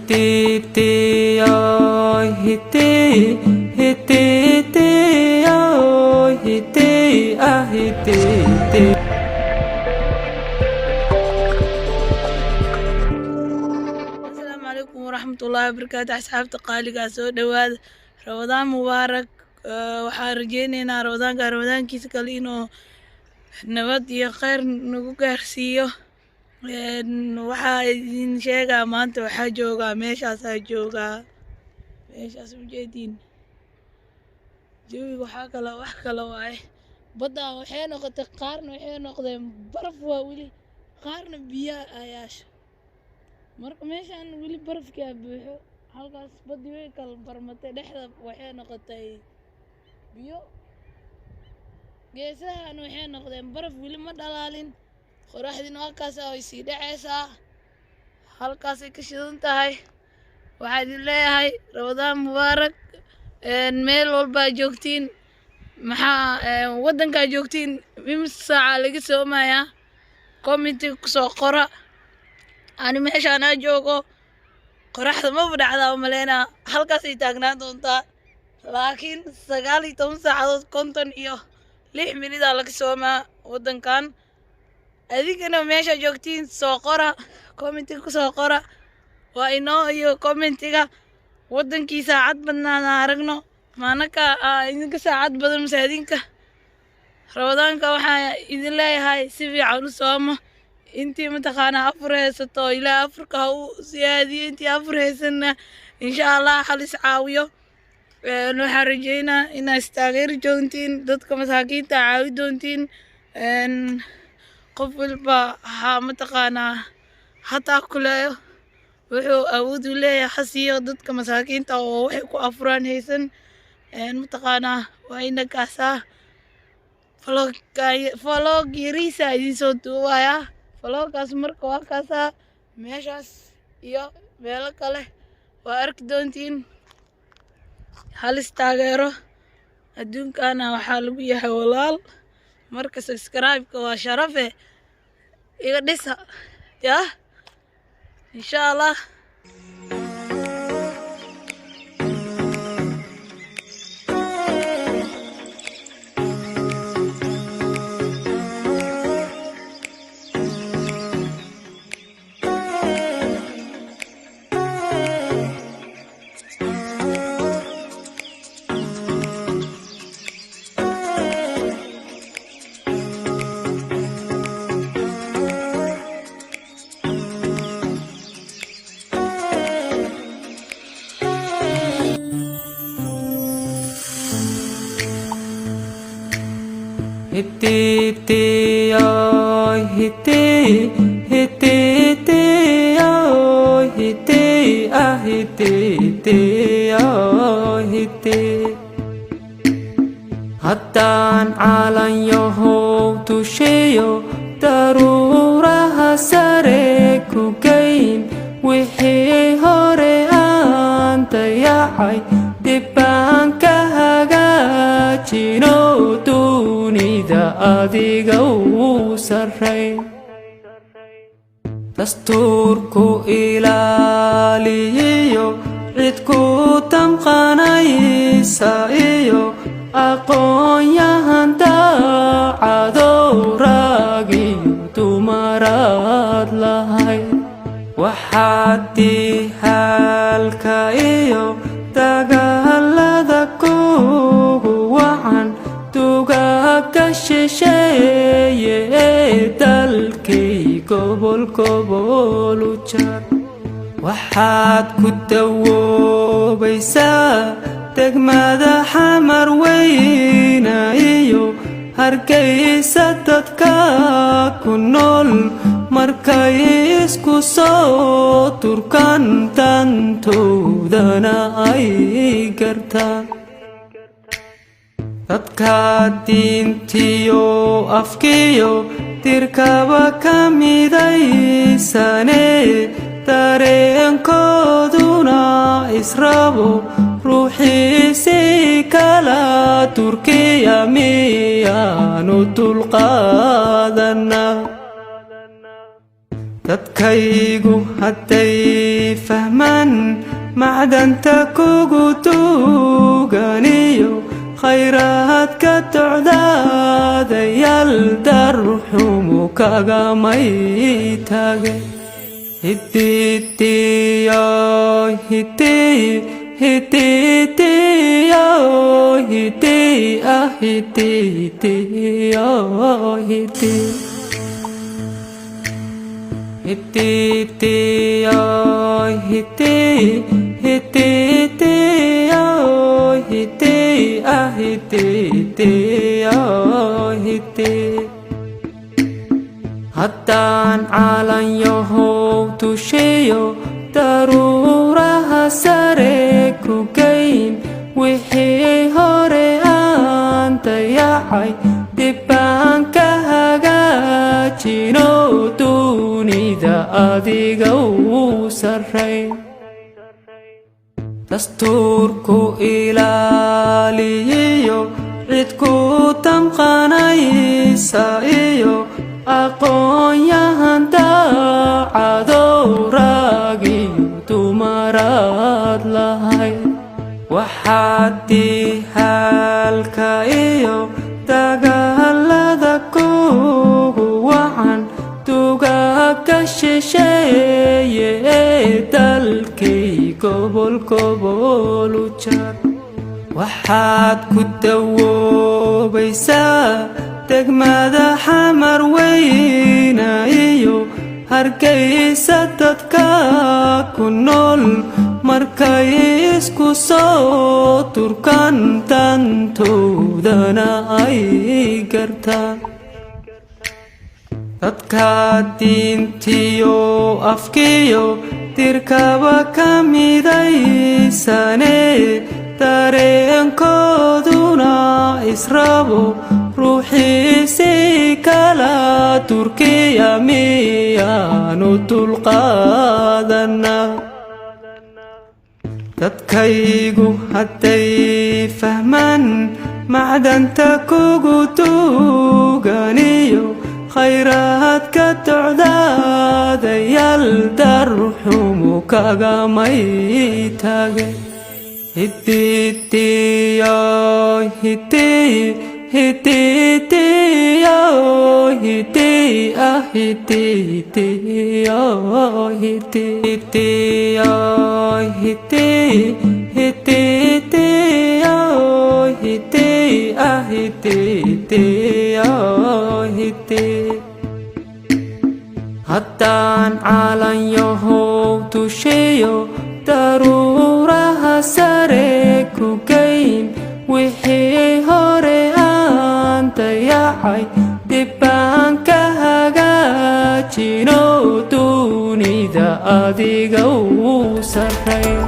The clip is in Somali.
Hiti hiti hiti hiti hiti hiti. Asalaamu calaykum waraxmatullaahi wabarakaatu. Asxaabta qaaligaa, soo dhowaada. Ramadaan mubaarak. Waxaan rajeyneynaa ramadaanka ramadaankiisa kale inuu nabad iyo kheyr nagu gaarsiiyo. Waxaa idin sheegaa, maanta waxaa joogaa meeshaasaa joogaa, meeshaas ujeediin jawiga. Waxaa kale, wax kale waaye. Badda waxay noqotay, qaarna waxay noqdeen baraf, waa weli qaarna biyaa ayaasha. Marka meeshaan weli barafkaa buuxo, halkaas baddi way kala barmatay, dhexda waxay noqotay biyo, geesahan waxay noqdeen baraf, weli ma dhalaalin. Qoraxdiina halkaas way sii dhacaysaa, halkaasay ka shidan tahay. Waxaa idin leeyahay Ramadaan mubaarak meel walbaa joogtiin. Maxaa waddankaa joogtiin? Imise saacaa laga soomayaa? Commentiga kusoo qora. Ani meeshaan aa joogo qoraxda maba dhacdaa umaleynaa, halkaasay taagnaan doontaa, laakiin 19 saacadood 56 minidaa laga soomaa waddankan. Adigana meeshaa joogtiin soo qora, commentiga kusoo qora. Waa inoo iyo commentiga. Waddankii saacad badnaana aragno, maanaka idinka saacad badan mase adinka? Ramadaanka waxaa idin leeyahay si fiican u sooma. Intii mataqaanaa afur haysato, Ilaah afurka ha u siyaadiyo. Intii afur haysanna, insha Allah halis caawiyo. Waxaan rajeynaa inaa istaageeri doontiin, dadka masaakiinta caawi doontiin. Qof walba ha mataqaanaa hataa kuleeyo wuxuu awood u leeyahay, ha siiyo dadka masaakiinta oo waxay ku afuraan haysan. Mataqaanaa waa inakaasaa vlog yariisa idin soo duubayaa vloggaas. Marka waa kaasaa, meeshaas iyo meelo kale waa arki doontiin. Halis taageero, adduunkana waxaa lagu yahay walaal. Marka subscribe-ka waa sharafe, iga dhisa yah, insha Allah. Hiti hiti hiti hiti hiti hiti. Haddaan calan yahow tusheeyo, daruuraha sare ku geyn, wixii hore aan dayacay dib baan ka hagaajino, dunida adiga u sarrayn, dastuurku ilaaliyiyo cid ku damqanaysa iyo aqoon-yahan daacadow, rag iyo dumaraad lahayd. Waxaad dihaalka iyo dagaalada kugu wacan dugaagga shisheeye ee dalkii gobol gobol u jar. Waxaad ku dawoobaysaa degmada Xamar Weyna iyo Hargeysa. Dadka ku nool markay isku soo turkaan, dantoodana ay gartaan. Dadka diintiyo afkiyo dirkaba ka midaysane, dareenkooduna israbo, ruuxiisi kala Turkiya miyaanu dulqaadana? Dadkaygu hadday fahmaan macdanta kugu tuuganiyo khayraadka docdaadayaal, darxumu kagamay tage. Hiddiitiyo hidii hiddiitiyo hidii ah hiddiitiyo hidii hiddiitiyo hidii hiddiitiyo hidii ah hiddiitiyo hidii. Haddaan calanyahow tushiyo daruuraha sare ku geyn, wixii hore aan dayacay dib baan ka hagaajino, dunida adiga u sarrayn. Dastuurku ilaaliyiyo cid ku damqanaysa iyo aqoon-yahan daacadow, ragiyo dumaraad lahayd. Waxaad dihaalka iyo dagaalada kugu wacan dugaagga shisheeye ee dalkii gobol gobol u jar. Waxaad ku dawoobaysaa degmada Xamar Weyna iyo Hargeysa. Dadka ku nool markay isku soo turkaan, dantoodana ay gartaan. Dadka diintiyo afkiyo dirkaba ka midaysane, dareenkooduna israbo, ruuxiisi kala turkiya miyaanu dulqaadana? Dadkaygu hadday fahmaan macdanta kugu tuuganiyo khayraadka docdaadayaal, darxumu kagamay tage. Hiddiitiyo hidii hiddiitiyo hidii ah hiddiitiyo hiddiitiyo hidii hiddiitiyo hidii ah hiddiitiyo hidii. Haddaan calanyahow tushiyo daruuraha sare ku geyn, wixii hore aan dayacay dib baan ka hagaajino, dunida adiga u sarrayn.